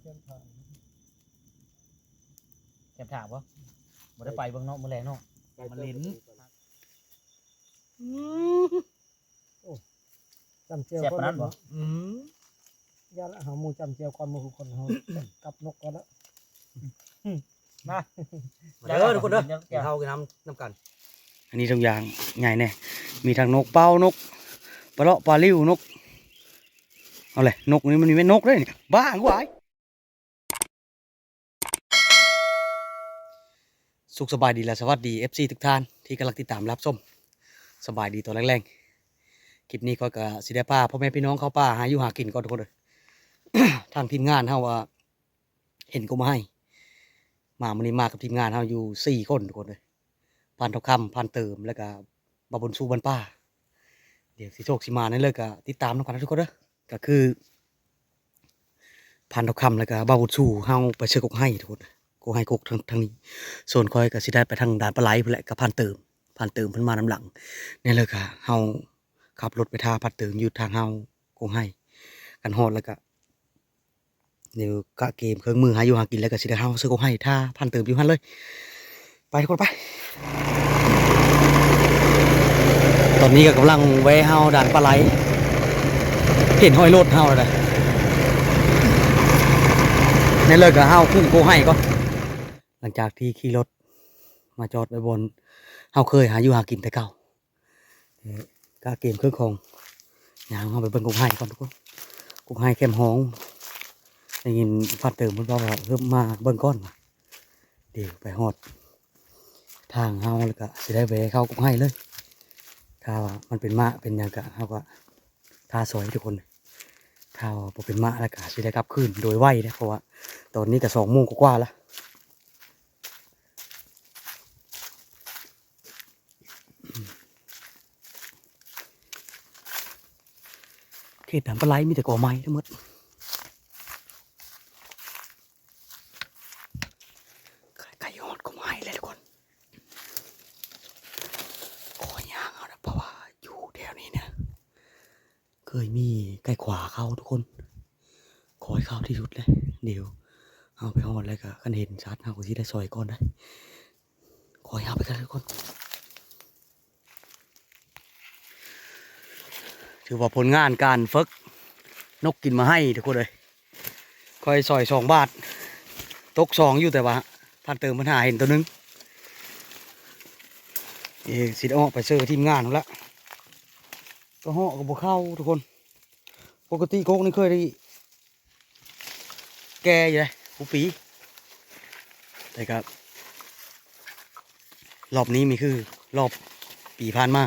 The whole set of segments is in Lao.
ແຄມທາງບໍ່? ບໍ່ໄດ້ໄປເບິ່ງເນາະ ມື້ແລງເນາະ ມາຫຼິ້ນ. ໂອ້ ຈ້ຳແຈ່ວ ແຊບປານນັ້ນບໍ່? ອືມ ຢ່າລະ ເຮົາໝູ່ຈ້ຳແຈ່ວກ່ອນ ໝູ່ທຸກຄົນ ເຮົາກັບນົກກ່ອນລະ. ມາ ມາເດີທຸກຄົນເດີ ກິນເຂົ້າກິນນ້ຳນຳກັນ. ອັນນີ້ທຸກຢ່າງໃຫຍ່ແນ່ ມີທັງນົກເປົ້າ ນົກປະເລາະ ປາລິ້ວ ນົກ ເອົາແຫຼະ ນົກນີ້ມັນມີແມ່ນນົກເດ້ນີ້ ບ້າ ຫວາຍ. ສຸກສະບາຍດີ ແລະ ສະຫວັດດີ ເອັຟຊີ ທຸກທ່ານທີ່ກຳລັງຕິດຕາມຮັບຊົມ. ສະບາຍດີຕອນແລງໆ ຄລິບນີ້ຂ້ອຍກະຊິໄດ້ພາພໍ່ແມ່ພີ່ນ້ອງເຂົ້າປ່າຫາຢູ່ຫາກິນກ່ອນທຸກຄົນເອີຍ. ທາງທີມງານເຮົາວ່າເຫັນກົກໄມ້ ມາມື້ນີ້ມາກັບທີມງານເຮົາຢູ່ສີ່ຄົນທຸກຄົນເອີຍ. ພານທອງຄຳ ພານເຕີມ ແລ້ວກະບ່າວບຸນຊູບ້ານປ່າ. ດຽວຊິໂຊກຊິໝານແນວໃດກະຕິດຕາມນຳກັນນະທຸກຄົນເດີ. ກະຄືພານທອງຄຳ ແລ້ວກະບ່າວບຸນຊູເຮົາໄປເຊີກົກໄຮ່ທຸກຄົນ ກົກໄຮ່ກົກທາງ ທາງນີ້. ສ່ວນຂ້ອຍກະຊິໄດ້ໄປທາງດ່ານປາໄຫຼພຸ້ນແຫຼະ ກັບພານເຕີມ. ພານເຕີມເພິ່ນມານຳຫຼັງ. ແນວໃດກະເຮົາຂັບລົດໄປຖ້າພານເຕີມຢູ່ທາງເຮົາກົກໄຮ່. ຄັນຮອດແລ້ວກະ ດຽວກະກຽມເຄື່ອງມືຫາຢູ່ຫາກິນ ແລ້ວກະຊິໄດ້ເຮົາເຊີກົກໄຮ່ຖ້າພານເຕີມຢູ່ຫັ້ນເລີຍ. ໄປທຸກຄົນໄປ. ຕອນນີ້ກະກຳລັງແວ່ເຮົາດ່ານປາໄຫຼ ເຫັນຮອຍລົດເຮົາແລ້ວນະ. ແນວໃດກະເຮົາຂຶ້ນກົກໄຮ່ກ່ອນ. ຫຼັງຈາກທີ່ຂີ່ລົດມາຈອດໄວ້ບ່ອນເຮົາເຄີຍຫາຢູ່ຫາກິນແຕ່ເກົ່າ. ເອີ ກະກຽມເຄື່ອງຂອງ ຍ່າງເຮົາໄປເບິ່ງກົກໄຮ່ກ່ອນທຸກຄົນ. ກົກໄຮ່ແຄມຮອງ ໄດ້ຍິນພານເຕີມເພິ່ນເວົ້າວ່າ ເອີ ມາເບິ່ງກ່ອນວ່າ ດຽວໄປຮອດທາງເຮົາແລ້ວກະຊິໄດ້ແວ່ເຂົ້າກົກໄຮ່ເລີຍ. ຖ້າວ່າມັນເປັນມ້າເປັນຫຍັງກະ ເຮົາກະຖ້າຊ່ອຍທຸກຄົນ. ຖ້າວ່າບໍ່ເປັນມ້າແລ້ວກະຊິໄດ້ກັບຄືນໂດຍໄວເດ້ ເພາະວ່າຕອນນີ້ກະສອງໂມງກວ່າໆລະ. ເຂດດ່ານປາໄຫຼມີແຕ່ກໍໄມ້ທັງໝົດ. ໃກ້ ໃກ້ຮອດກໍໄມ້ແລ້ວທຸກຄົນ. ຂໍຍ່າງເອົານະ ເພາະວ່າຢູ່ແຖວນີ້ນະ ເຄີຍມີໄກ່ຂວາເຂົ້າທຸກຄົນ ຄອຍເຂົ້າທີ່ສຸດເລີຍ. ດຽວເຮົາໄປຮອດແລ້ວກະ ຄັນເຫັນສັດເຮົາກະຊິໄດ້ຊ່ອຍກ່ອນໄດ໋. ຄອຍເຮົາໄປກັນທຸກຄົນ. ຖືວ່າຜົນງານການຝຶກນົກກິນມາໄຮ່ທຸກຄົນເອີຍ. ຂ້ອຍຊ່ອຍສອງບາດ ຕົກສອງຢູ່ ແຕ່ວ່າພານເຕີມເພິ່ນຫາເຫັນໂຕໜຶ່ງ. ເອີ ຊິໄດ້ອອກໄປເຊີທີມງານພຸ້ນລະ. ກະເຫາະກະບໍ່ເຂົ້າທຸກຄົນ. ປົກກະຕິກົກນີ້ເຄີຍໄດ້ແກ່ຢູ່ເດ້ ຄູ່ປີ ແຕ່ກະ ລອບນີ້ມີຄືລອບປີຜ່ານມາ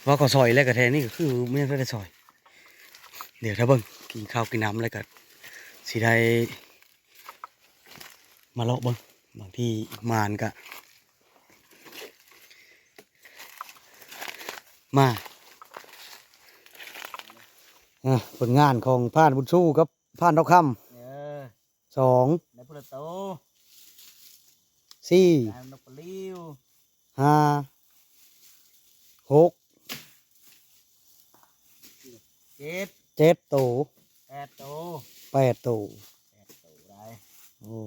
ວ່າເຂົາຊ່ອຍແລ້ວກະແທ້ນີ້ກະຄືບໍ່ຍັງທັນໄດ້ຊ່ອຍ. ດຽວຖ້າເບິ່ງ ກິນເຂົ້າກິນນ້ຳແລ້ວກະຊິໄດ້ມາເລາະເບິ່ງ ບາງທີໝານກະມາ. ອ່າ ຜົນງານຂອງພານບຸນຊູກັບພານທອງຄຳ ເອີ ສອງ ໄດ້ພຸ້ນລະໂຕ ສີ່ ໄດ້ນົກປະລິ້ວ ຫ້າ ຫົກ ເຈັດ ເຈັດໂຕ ແປດໂຕ ແປດໂຕ ແປດໂຕໄດ້. ໂອ້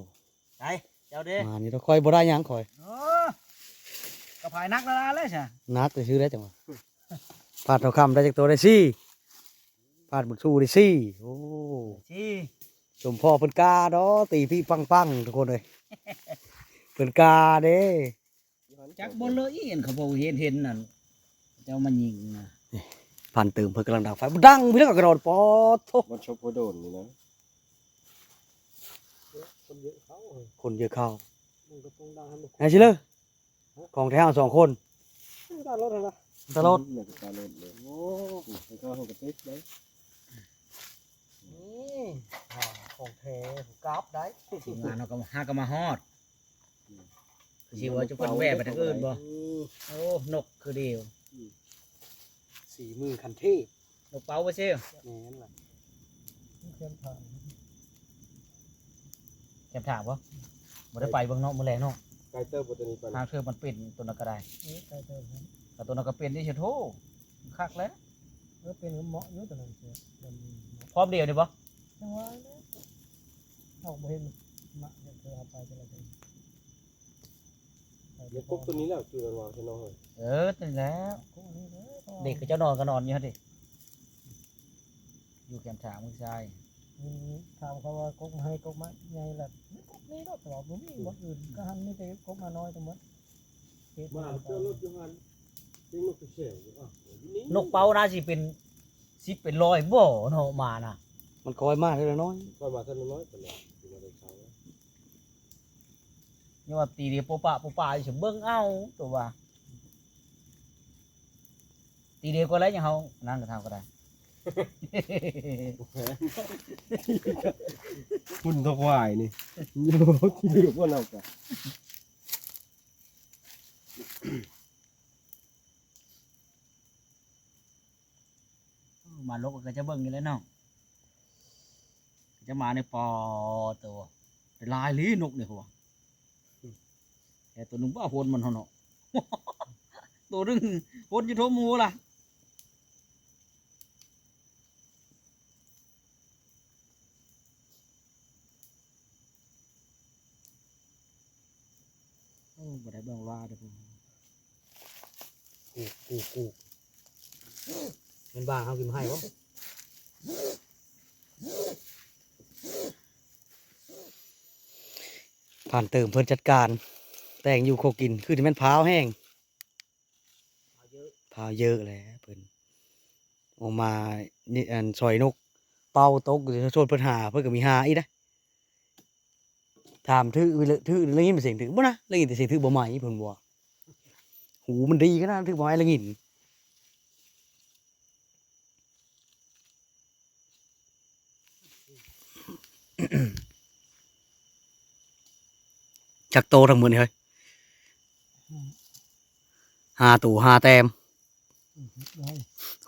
ໄດ້ ເຈົ້າເດ້ ມານີ້ ຂ້ອຍບໍ່ໄດ້ຫຍັງຂ້ອຍ. ໂອ້ ກະພາຍໜັກລະລາເລີຍຊະ ໜັກຊື່ໆແລ້ວຈັ່ງວ່າ. ພານທອງຄຳໄດ້ຈັກໂຕ? ໄດ້ສີ່. ພານບຸນຊູໄດ້ສີ່. ໂອ້ ສີ່ ສົມພໍ້ເພິ່ນກາເນາະ ຕີປີ້ປັງໆ ທຸກຄົນເອີຍ ເພິ່ນກາເດ້. ຈັກບໍ່ເລີຍ ອັນເຂົາບໍ່ເຫັນ ເຫັນນັ້ນ ເຈົ້າມາຍິງນະ. ນີ້ ພານເຕີມເພິ່ນກຳລັງດັງໄຟ ດັງພີ່ນ້ອງກະດອນ ປອດໂທ້ ມັນຊົບຫົວໂດນນີ້ນະ. ຄົນເຍອະເຂົ້າ ຄົນເຍອະເຂົ້າ ມັນກະຕ້ອງດັງໃຫ້ມັນ ໄດ້ຊິເລີຍ ຂອງແທ້ເຮົາສອງຄົນ ຕາລົດຫັ້ນນະ ຕາລົດ ຕາລົດເລີຍ. ໂອ້ ໃຫ້ເຂົາເຮົາກະຕິດເດ້. ນີ້ ຂອງແທ້ ກາບໄດ້ ທີມງານເຮົາກະຫາກະມາຮອດ. ຊິວ່າຈະເພິ່ນແວ່ໄປທາງອື່ນບໍ່? ໂອ້ ນົກຄືດຽວ ສີມືຂັ້ນເທບ ນົກເປົ້າບໍ່ເຊ? ແມ່ນລະ ແຄມທາງ ແຄມທາງບໍ່? ບໍ່ໄດ້ໄປເບິ່ງເນາະ ມື້ແລງເນາະ ໄກເຕີບບໍ່? ໂຕນີ້ໄປ ຫາເທື່ອມັນເປັນໂຕນັ້ນກະໄດ້ ເອີ ໄກເຕີບ ກະໂຕນັ້ນກະເປັນເດ້ ໂທ້ ຄັກແລ້ວ ເອີ ເປັນເໝາະຢູ່ໂຕນັ້ນ ພ້ອມດຽວນີ້ບໍ່? ຈັ່ງວ່າ ອກ ບໍ່ເຫັນ ມາ ເຮັດເທື່ອເອົາໄປແຕ່ລະເທື່ອ ມັນກົກຕົວນີ້ແລ້ວ ຈຸດນັ້ນວ່າ ເຫັນນ້ອງເອີຍ ເອີ ຕົວນີ້ແຫຼະ ກົກອັນນີ້ເດີ ເດັກເຂົາເຈົ້ານອນກໍນອນຢູ່ຫັ້ນເດ ຢູ່ແຄມທາງມື້ຊາຍ ອືມ ຖາມເຂົາວ່າກົກມາໃຫ້ ກົກມາໃຫຍ່ລະ ມີກົກນີ້ເນາະ ແຕ່ວ່າບໍ່ມີບ່ອນອື່ນ ກໍຫັ້ນມີແຕ່ກົກມານ້ອຍທັງໝົດ ເຂດ ມາເຈົ້າລົດຢູ່ຫັ້ນ ເປັນນົກກະແຊວຢູ່ ອ້າວ ຢູ່ນີ້ ນົກເປົ້າໜ້າຊິເປັນສິບເປັນຮ້ອຍບໍ່ເນາະ ມານະ ມັນຄ່ອຍມາເທື່ອລະໜ້ອຍ ຄ່ອຍມາເທື່ອລະໜ້ອຍ ເພິ່ນວ່າ ມາແຕ່ເຊົ້າ ຍັງວ່າຕີດຽວໂປະປະໂປະປະຢູ່ ເບິ່ງເອົາຕົວວ່າ ຕີດຽວກໍແລ້ວ ຍັງເຮົານັ້ນກໍເທົ່າກໍໄດ້ ພຸ້ນຕົກຫວາຍນີ້ ໂຍ ຕີດຽວບໍ່ເອົາກະ ມາລົກກໍຈະເບິ່ງຢູ່ແລ້ວເນາະ ຈະມາໃນປ່າໂຕ ຫຼາຍອີ່ຫຼີນົກນີ້ ເຂົາວ່າ ແຕ່ໂຕໜຶ່ງບໍ່ຫົນມັນເນາະ ໂຕໜຶ່ງຫົນຢູ່ທົ່ວໝູ່ລະ ໂອ້ ບໍ່ໄດ້ເບິ່ງວ່າເດີ້ ກູກ ກູກ ກູກ ແມ່ນບ້ານເຮົາກິນບໍ່ໃຫ້ບໍ່? ຜ່ານເຕີມເພິ່ນຈັດການ ແຕ່ງຢູ່ຄົວກິນ ຄືຊິແມ່ນພ້າວແຮງ ພ້າວເຍີະແຫຼະເພິ່ນ ອອກມານີ້ ອັນ ຊ່ອຍນົກເປົ້າຕົກ ຊວນເພິ່ນຫາ ເພິ່ນກໍມີຫາອີກນະ. ຖາມຖືກ ຖືກ ໄດ້ຍິນເປັນສຽງຖືກບໍ່ນະ? ໄດ້ຍິນແຕ່ສຽງຖືກບໍ່ໄໝ້ ເພິ່ນວ່າ ຫູມັນດີຂະໜາດ ຖືກບໍ່ໄໝ້ໄດ້ຍິນ. ຈັກໂຕທັງໝົດນີ້ເຮີ້ຍ? ຫ້າໂຕ ຫ້າແຕ້ມ. ອືມ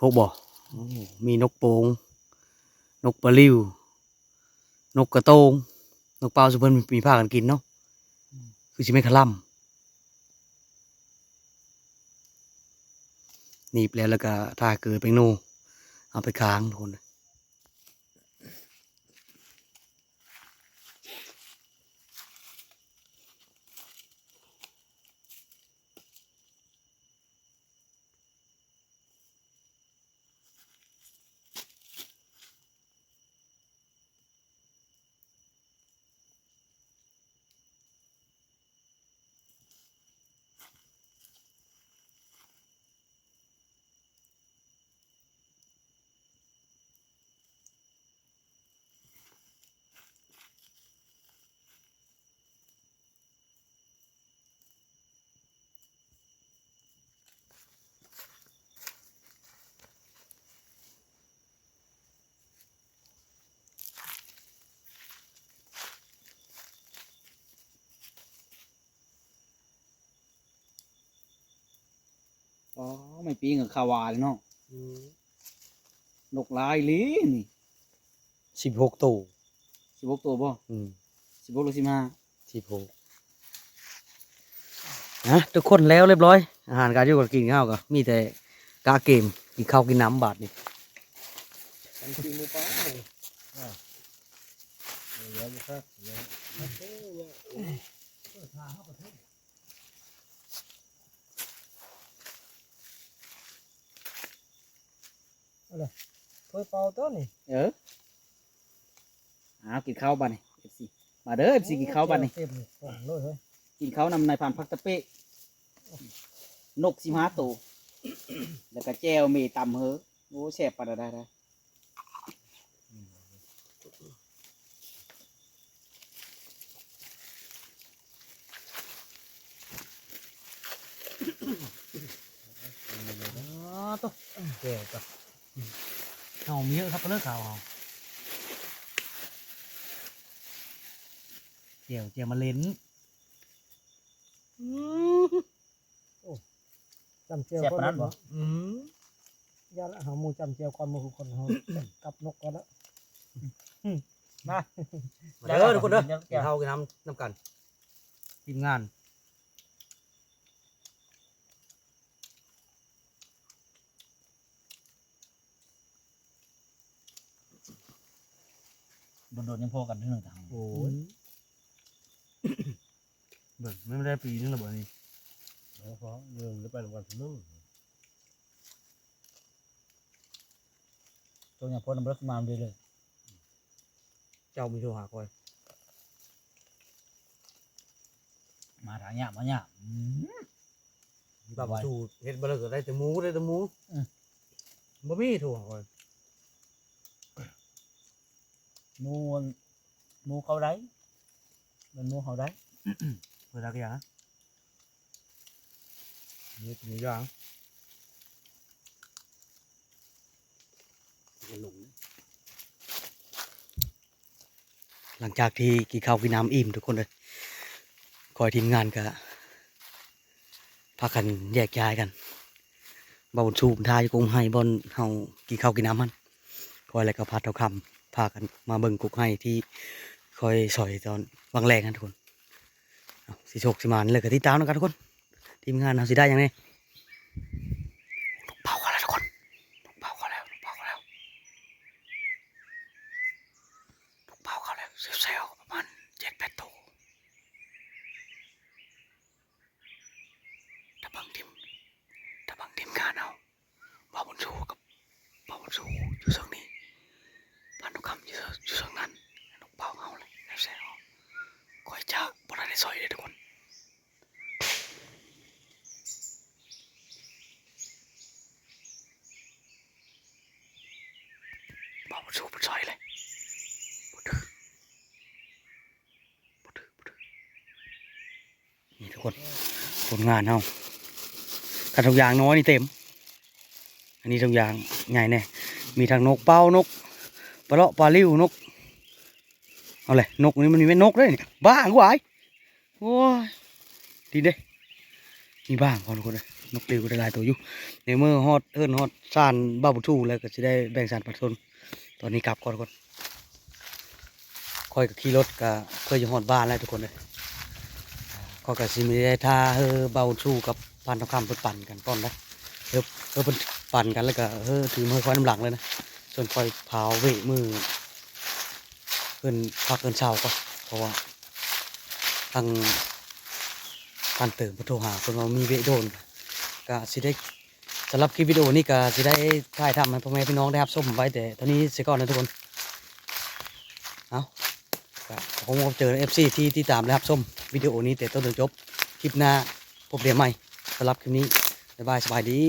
ຫົກບໍ່? ໂອ້ ມີນົກໂປງ ນົກປະລິວ ນົກກະໂຕງ ນົກເປົ້າ ຊຸມເພິ່ນມີພາກັນກິນເນາະ. ອືມ ຄືຊິແມ່ນຄະລຳ. ໜີບແລ້ວ ແລ້ວກະທາເກືອແປ້ງໂນ ເອົາໄປຄ້າງທຸກຄົນ. ອໍ ໄມ້ປີງກໍຄາວາເລີຍເນາະ. ອືມ ນົກຫຼາຍອີ່ຫຼີນີ້. ສິບຫົກໂຕ. ສິບຫົກໂຕບໍ່? ອືມ ສິບຫົກ ຫຼື ສິບຫ້າ? ສິບຫົກ. ນະ ທຸກຄົນແລ້ວຮຽບຮ້ອຍ ອາຫານການຢູ່ການກິນເຮົາກໍມີແຕ່ກະເກມ ກິນເຂົ້າກິນນ້ຳບາດນີ້ ກັນກິນໝູປ່າ. ເອີ ເຫຼືອຢູ່ຄັກເນາະ. ເອົາລະ ຖ້ວຍເປົ່າຕົວນີ້. ເອີ ເອົາ ກິນເຂົ້າບາດນີ້ ເອັຟຊີ ມາເດີ ເອັຟຊີ ກິນເຂົ້າບາດນີ້. ເຕັມກົງເລີຍເຮີ້ຍ. ກິນເຂົ້ານຳນາຍພານຜັກຕະເປະ ນົກສິບຫ້າໂຕ ແລ້ວກະແຈ່ວເມຕຳເຮີ. ໂອ້ ແຊບປານໃດ. ອໍ ໂຕ ແຈ່ວກະ ເຮົາມີເຍອະຄັບ ເລີກເຂົາເຮົາ ແຈ່ວ ແຈ່ວມາເຫຼັ້ນ. ອືມ ໂອ້ ຈ້ຳແຈ່ວ ແຊບປານນັ້ນບໍ່? ອືມ ຢ່າລະ ເຮົາໝູ່ຈ້ຳແຈ່ວກ່ອນໝູ່ທຸກຄົນ ເຮົາກັບນົກກ່ອນລະ. ມາ ມາເດີທຸກຄົນເດີ ກິນເຂົ້າກິນນ້ຳນຳກັນ ທີມງານ. ອ โดนๆ ยังพอกันเทื่อหนึ่งทาง โอ้ย เบิ่ง มันได้ปีนึงแล้วบ่นี่ แล้วพอเรื่องได้ไปนำกันเทื่อหนึ่ง โตยังพอนำเลิกมาเรื่อยๆ เจ้ามีโทรหาข้อย มาทางยาก มายาก อืม บ่าวสู่เฮ็ดบ่เลิกก็ได้แต่หมู ได้แต่หมู อืม บ่มีโทรหาข้อย หมู หมูเขาได้ มันหมูเขาได้ เวลาก็อย่างนะ หมูกินย่าง หลังจากที่กินข้าวกินน้ำอิ่มทุกคนเอ้ย ข้อยทีมงานก็พากันแยกย้ายกัน บ่าวบุญชูถ่ายอยู่กกไฮ่บ่อนเฮากินข้าวกินน้ำหั่น ข้อยแล้วก็พาเฒ่าคำพากันมาเบิ่งกกไฮ่ที่ข้อยสอยตอนหว่างแลงหั่นทุกคน เอ้า สิโชคสิหมานเลยก็ติดตามนำกันทุกคน ทีมงานเฮาสิได้หยังแน่ นกเป้าเข้าแล้วทุกคน นกเป้าเข้าแล้ว นกเป้าเข้าแล้ว นกเป้าเข้าแล้ว แซวๆ ประมาณเจ็ดแปดโต ถ้าเบิ่งทีม ถ้าเบิ่งทีมงานเฮา บ่าวบุญชูกับ บ่าวบุญชูอยู่เซิงนี้ พานุคำอยู่ อยู่เซิงนั้น นกเป้าเฮาเลย แซวๆ ข้อยจะบ่ทันได้สอยเด้อทุกคน บ่าวบุญชูเพิ่นสอยเลย บ่ถือ บ่ถือ บ่ถือ นี่ทุกคน ผลงานเฮา คันถุงยางน้อยนี่เต็ม อันนี้ถุงยางใหญ่แน่ มีทั้งนกเป้า นกปลาเลาะ ปลาลิ่ว นก เอาเลย นกนี่มันมีแม่นนกเด้นี่ บ้า กูอาย โอ้ย ดีเด้ มีบ้างพอทุกคนเอ้ย นกปลิวก็ได้หลายตัวอยู่ ในเมื่อฮอดเฮือนฮอดซานบ่าวบุญชูแล้วก็สิได้แบ่งสรรปันส่วน ตอนนี้กลับก่อนทุกคน ข้อยก็ขี่รถก็เพื่อจะฮอดบ้านแล้วทุกคนเอ้ย ข้อยก็สิมีได้ท่าให้บ่าวบุญชูกับพานทองคำเพิ่นปั่นกันก่อนนะ เออ เออ เพิ่นปั่นกันแล้วก็ เออ ถือมือข้อยนำหลังเลยนะ ส่วนข้อยพาวเวะมือ เพิ่นพักเพิ่นเซาก่อน เพราะว่าทางพันเติมเพิ่นโทรหา เพิ่นว่ามีเวะโดน ก็สิได้ สำหรับคลิปวิดีโอนี้ก็สิได้ถ่ายทำให้พ่อแม่พี่น้องได้รับชมไว้แต่เท่านี้เสียก่อนนะทุกคน เอ้า ก็ขอบคุณขอบใจเอฟซีที่ติดตามและรับชมวิดีโอนี้แต่ต้นจนจบ คลิปหน้าพบกันใหม่ สำหรับคลิปนี้ บ๊ายบาย สบายดี